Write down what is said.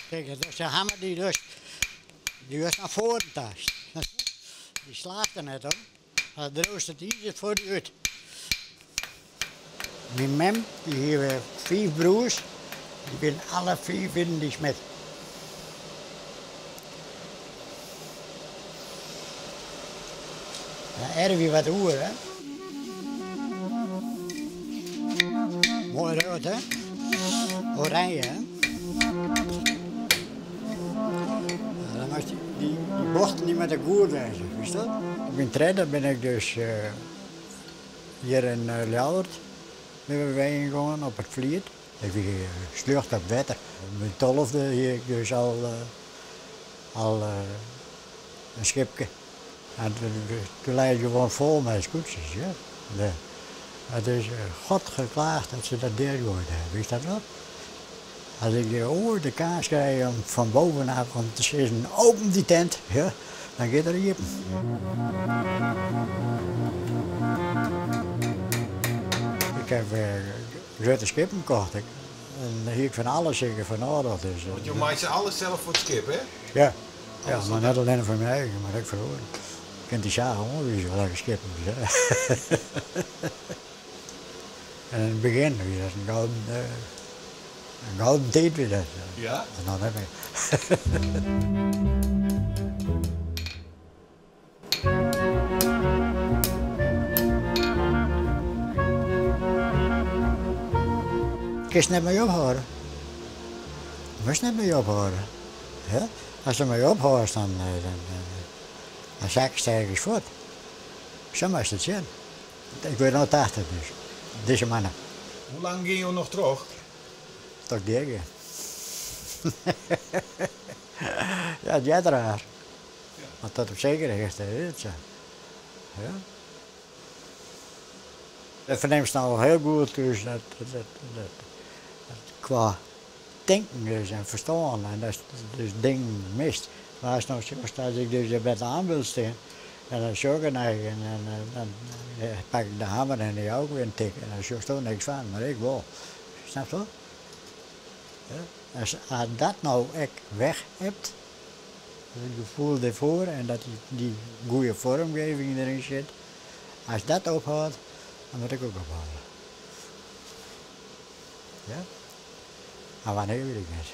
Kijk, dat is de hammer die dus, die was naar voren tast. Die slaat er net op. Hij droost het izer voor die uit. Mijn mem, die hier vijf broers, die zijn alle vijf in die smid. Ja, erf je wat oer, hè? Mooi rood, hè? Oranje, hè? Ja, dan moest die bochten niet met de goer wezen, wist dat? Op mijn tredde ben ik dus hier in Ljouwert ben we gegaan op het Vliet. Ik was slecht op wetter. Op mijn 12e hier ik dus al een schipje. En toen lag ik gewoon vol met scootjes. Ja. Het is God geklaagd dat ze dat dichtgooid hebben, wist dat wel? Als ik de oor de kaas krijg om van bovenaf om te zeggen, open die tent, ja, dan gaat er open. Ik heb grote schepen gekocht. En daar heb ik van alles zeker van nodig. Dus, Want je maakt ze alles zelf voor het schip, hè? Ja, ja, Alles maar wat niet alleen voor mij, maar ook voor hoor. Ik kan die zagen hoor, wie ze wel lekker schepen. En in het begin, wie dat een gouden tijd weer dat. Ja? En dan heb ik. Ik kan net mee ophouden. Ik moest net mee ophouden. Ja? Als ze mee ophoudt, dan zak ik ergens voort. Zo moest het zijn. Ik ben nu 80 dus. Deze mannen. Hoe lang ging je nog terug? Tot die keer. Ja, het gaat raar. Want tot op zekere hoogte is het zo. Ja. Dat verneemt ze nou heel goed, dus dat qua denken dus en verstaan en dat dus dingen mist. Maar als, nou, als ik dus bij de aan wil staan en dan zoek ik naar en dan pak ik de hamer en die ook weer een tik en dan zoek ik er niks van, maar ik wel. Snap je? Ja. Als dat nou echt weg hebt, het gevoel ervoor en dat die goede vormgeving erin zit, als dat ophoudt, dan moet ik ook ophouden. Ja? Maar wanneer weet ik niet.